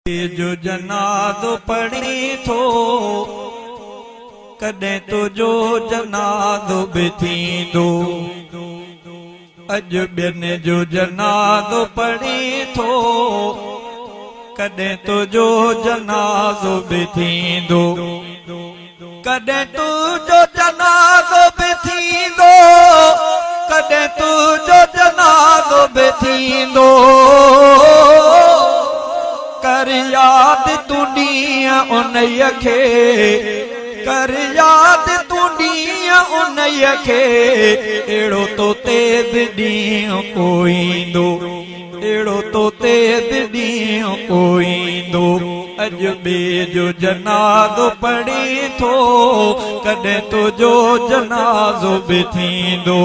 جو جنازو پڙهين ٿو، ڪڏهن تنهنجو جنازو به ٿيندو. اڄ ٻين جو جنازو پڙهين ٿو، ڪڏهن تنهنجو جنازو به ٿيندو. ڪڏهن تنهنجو جنازو به ٿيندو، ڪڏهن تنهنجو جنازو به ٿيندو. ڪر ياد تون ڏينهن انهيء کي، ڪر ياد تون ڏينهن انهيء کي، اهڙو تو تي به ڏينهن ڪو ايندو. اهڙو تو تي به ڏينهن ڪو ايندو. اڄ ٻئي جو جنازو پڙهين ٿو، ڪڏهن تنهنجو جنازو به ٿيندو.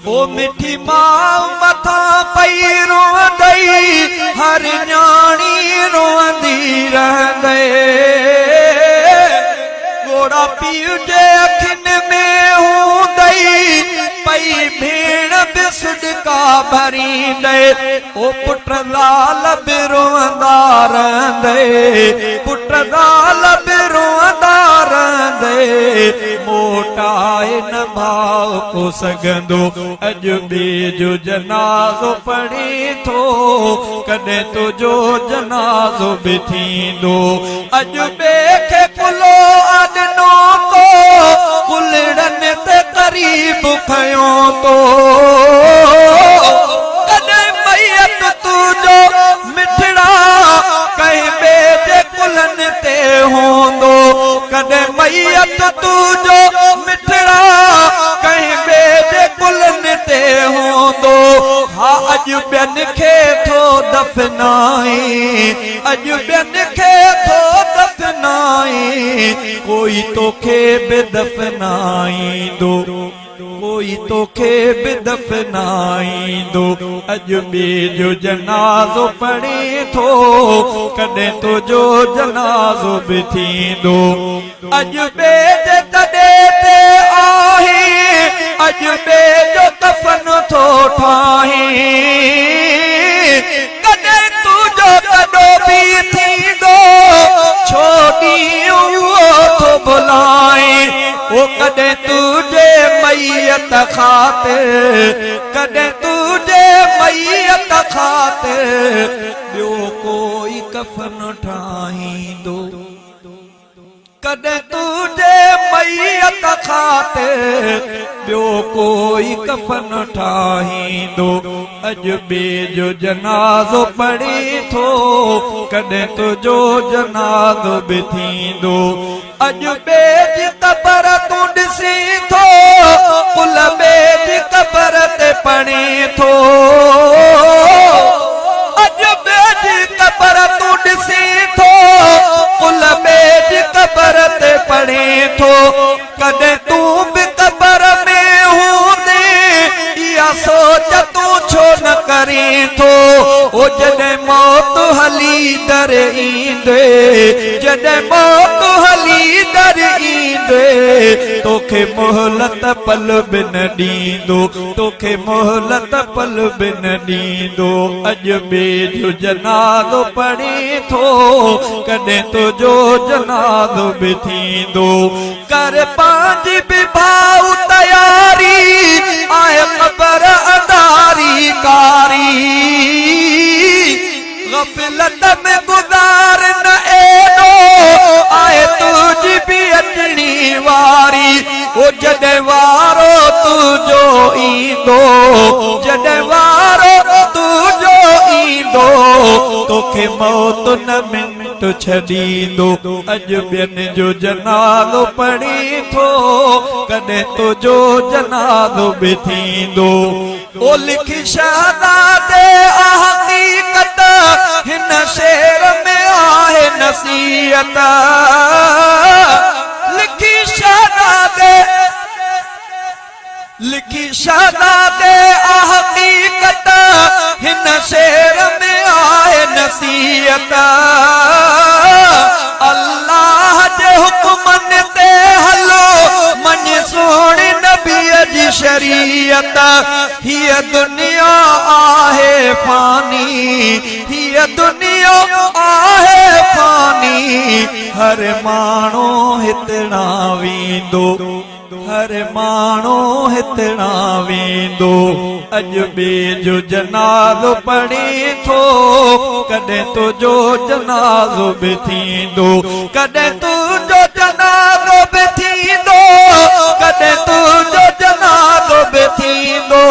او مٺي ماء مٿان پئي روئندئي، هر نياڻي روئندي رهندئي. ڳوڙها پيء جي اکين ۾ هوندئي، پئي ڀيڻ به سڏڪا ڀريندئي. او پٽ زال به روئندا رهندئي، پٽ زال به روئندا رهندئي. موٽائي نه ڀاء ڪو سگهندو. اڄ ٻئي جو جنازو پڙهين ٿو، ڪڏهن تنهنجو جنازو به ٿيندو. اڄ ٻئي کي ڪلهو آ ڏنو تو، ڪلهڙن تي قريب کنيو تو. ڪڏهن ميت تنهنجو مٺڙا، ڪنهن ٻئي جي ڪلهن تي هوندو. ڪڏهن ميت تنهنجو مٺڙا، ڪنهن ٻئي جي ڪلهن تي هوندو. ها اڄ ٻين کي ٿو دفنائين، اڄ ٻين کي ٿو دفنائين، ڪوئي توکي به دفنائيندو، ڪوئي توکي به دفنائيندو. اڄ ٻئي جو جنازو پڙهين ٿو، ڪڏهن تنهنجو جنازو به ٿيندو. اڄ ٻئي جي تڏي تي آهين، اڄ ٻئي جو ڪفن ٿو ٺاهين، ڪڏهن تنهنجو تڏو به ٿيندو، ڇو ڏينهن اهو ٿو ڀلائين. او ڪڏهن تنهنجي ميت خاطر، ڪڏهن تنهنجي ميت خاطر، ٻيو ڪوئي ڪفن ٺاهيندو. ڪڏهن تنهنجي ميت خاطر ٻيو ڪوئي ڪفن ٺاهيندو. اڄ ٻئي جو جنازو پڙهين ٿو، ڪڏهن تنهنجو جنازو به ٿيندو. اڄ ٻئي جي قبر تون ڏسين ٿو، قل ٻئي جي قبر تي پڙهين ٿو. اڄ ٻئي جي قبر تون ڏسين ٿو، قل ٻئي جي قبر تي پڙهين ٿو. ڪڏهن تون به قبر ۾ هوندين، اها سوچ تون ڇو نه ڪرين ٿو. او جڏهن موت هلي در ايندي، جڏهن موت هلي در ايندي، توکي مهلت پل به نه ڏيندو. توکي مهلت پل به نه ڏيندو. اڄ ٻئي جو جنازو پڙهين ٿو، ڪڏهن تنهنجو جنازو به ٿيندو. ڪر پنهنجي به ڀاء تياري، آهي قبر انڌاري ڪاري. غفلت ۾ گذار نه ايڏو، آهي تنهنجي به اچڻي واري. او جڏهن وارو تنهنجو ايندو، جڏهن وارو تنهنجو ايندو، توکي موت نه منٽ ڇڏيندو. اڄ ٻين جو جنازو پڙهين ٿو، ڪڏهن تنهنجو جنازو به ٿيندو. او لکي شهزادي آ حقيقت، هن شعر ۾ آهي نصيحت. لکي شهزادي، لکي شهزادي آ حقيقت، هن شعر ۾ آهي نصيحت. الله جي حڪمن تي هلو، مڃ سهڻي نبيء جي شريعت. هيء دنيا آهي فاني، هيء دنيا آهي هر ماڻهو هتڙان ويندو، هر ماڻهو هتڙان ويندو. اڄ ٻئي جو جنازو پڙهين ٿو، ڪڏهن تنهنجو جنازو به ٿيندو، ڪڏهن تنهنجو جنازو به ٿيندو، ڪڏهن تنهنجو جنازو به ٿيندو.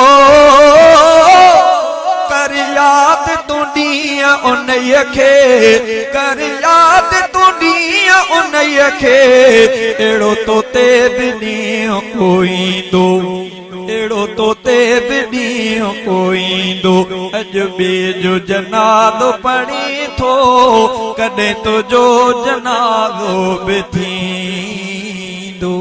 ڪر ياد تون ڏينهن انهيء کي، ڪر ياد تون ڏينهن انهيء کي، اهڙو تو تي به ڏينهن ڪو ايندو، اهڙو تو تي به ڏينهن ڪو ايندو. اڄ ٻئي جو جنازو پڙهين ٿو، ڪڏهن تنهنجو جنازو به ٿيندو.